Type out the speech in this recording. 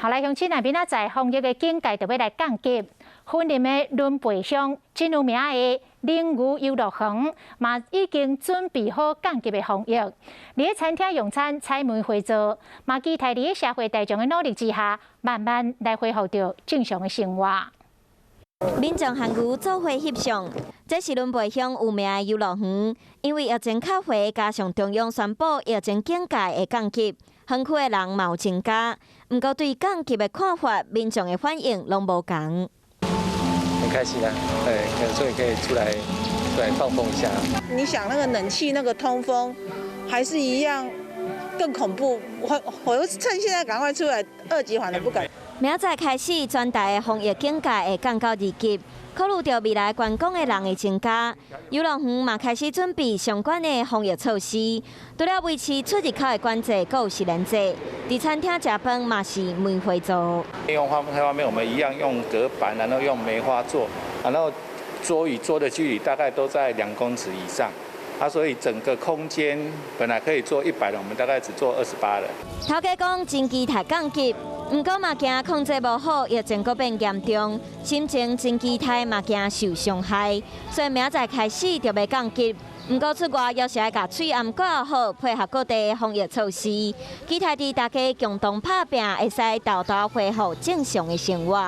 好來，鄉親若明仔載防疫的警戒就欲來降級，雲林的崙背鄉真有名的龍嶼遊樂園嘛已經準備好降級的防疫。佇咧餐廳用餐採梅花座，嘛期待佇咧社會大眾的努力之下，慢慢來恢復著正常的生活。民眾韓牛做伙翕相，這是崙背鄉有名的遊樂園，因為疫情較懸，加上中央宣布疫情警戒會降級，園區的人嘛有增加。毋過對降級的看法，民眾的反應攏無仝。很開心啊，對，所以可以出來放風一下。你想那個冷氣、那個通風，還是一樣更恐怖。我趁現在趕快出來，二級反而不敢。明仔載開始，全台的防疫警戒會降到二級，考慮著未來觀光的人會增加，遊樂園嘛開始準備相關的防疫措施。除了維持出入口的管制，閣有實聯制。佇餐廳食飯嘛是梅花座。用方方面，我們一樣用隔板，然後用梅花座，然後桌與桌的距離大概都在2公尺以上。啊，所以整個空間本來可以坐100人，我們大概只坐28人。頭家講真期待降級，毋過嘛驚控制無好，疫情閣變嚴重，心情真期待嘛驚受傷害，所以明仔載開始就欲降級。毋過出外猶是愛共喙罨掛好，配合各地防疫措施，期待佇大家共同拍拚，會使沓沓恢復正常的生活。